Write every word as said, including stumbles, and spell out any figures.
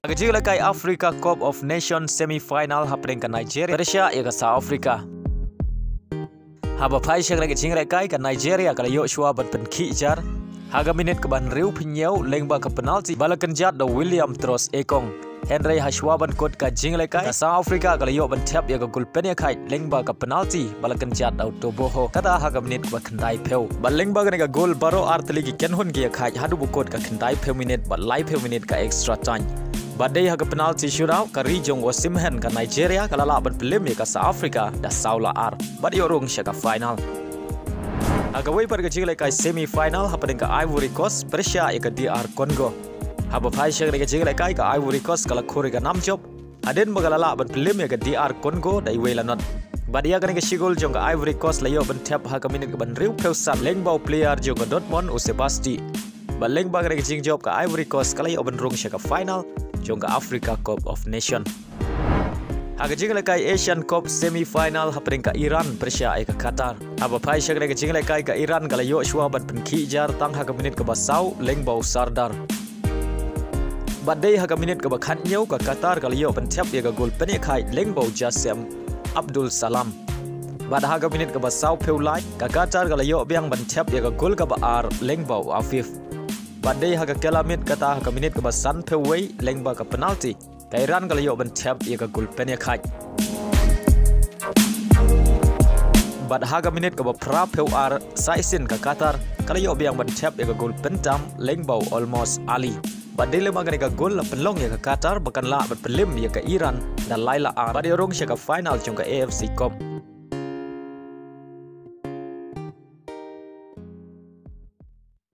Ha ka jingïalehkai Africa Cup of Nations semi-final hapdeng ka Nigeria pyrshah ïa ka South Africa. Haba phai sha kane ka jingïalehkai ka Nigeria ka la ïoh shuwa ban pynkhih jar ha ka minit kaba hynriewphew hynñiew lyngba ka penalty ba la kynjat da u William Troost Ekong. Hynrei ha shuwa ban kut ka jingïalehkai ka South Africa ka la ïoh ban thep ïa ka gol pynïakhaid lyngba ka penalty ba la kynjat da u Toboho, kata ha ka minit kaba khyndaiphew. Bad lyngba kane ka gol baroh artylli ki kynhun ki ïakhaid haduh ba kut ka khyndaiphew minit bad laiphew minit ka extra time. Bad dei ha ka penalty shootout ka ri jong u Osimhen ka Nigeria ka la lah ban pynlem ïa ka South Africa da saw la ar bad ïoh rung sha ka final. Ha kawei pat ka jingïalehkai semi-final hapdeng ka Ivory Coast pyrshah ïa ka D R Congo. Haba phai sha kane ka jingïalehkai ka Ivory Coast ka la khur ïa ka nam jop hadien ba ka la lah ban pynlem ïa ka D R Congo da iwei la not. Bad ïa kane ka shi gol jong ka Ivory Coast la ïoh ban thep ha ka minit kaba hynriewphew san lyngba u player jong ka Dortmund u Sebastian. Bad lyngba kane ka jingjop ka Ivory Coast ka la ïoh ban rung sha ka final jong ka Africa Cup of Nation. Ha ka jingïalehkai Asian Cup semi-final hapdeng ka Iran pyrshah ïa ka Qatar. Haba phai sha kane ka jingïalehkai ka Iran ka la ïoh shuwa ban pynkhih jar tang ha ka minit kaba saw lyngba u Sardar. Bad dei ha ka minit kaba khathynñiew ka Qatar ka la ïoh ban thep ïa ka gol pynïakhaid lyngba u Jassim Abdul Salam. Bad ha ka minit kaba sawphew lai ka Qatar ka la ïoh biang ban thep ïa ka gol kaba ar lyngba u Afif. Bad dei ha ka kylla miet kata ha ka minit kaba sanphew wei lyngba ka penalty ka Iran ka la ïoh ban thep ïa ka gol pynïakhaid. Bad ha ka minit kaba phraphew ar sa shisien ka Qatar ka la ïoh biang ban thep ïa ka gol pyntam lyngba u Olmos Ali. Bad dei lyngba kane ka gol la pynlong ïa ka Qatar ba kan lah ban pynlem ïa ka Iran da lai la ar bad ïoh rung sha ka final jong ka A F C Cup.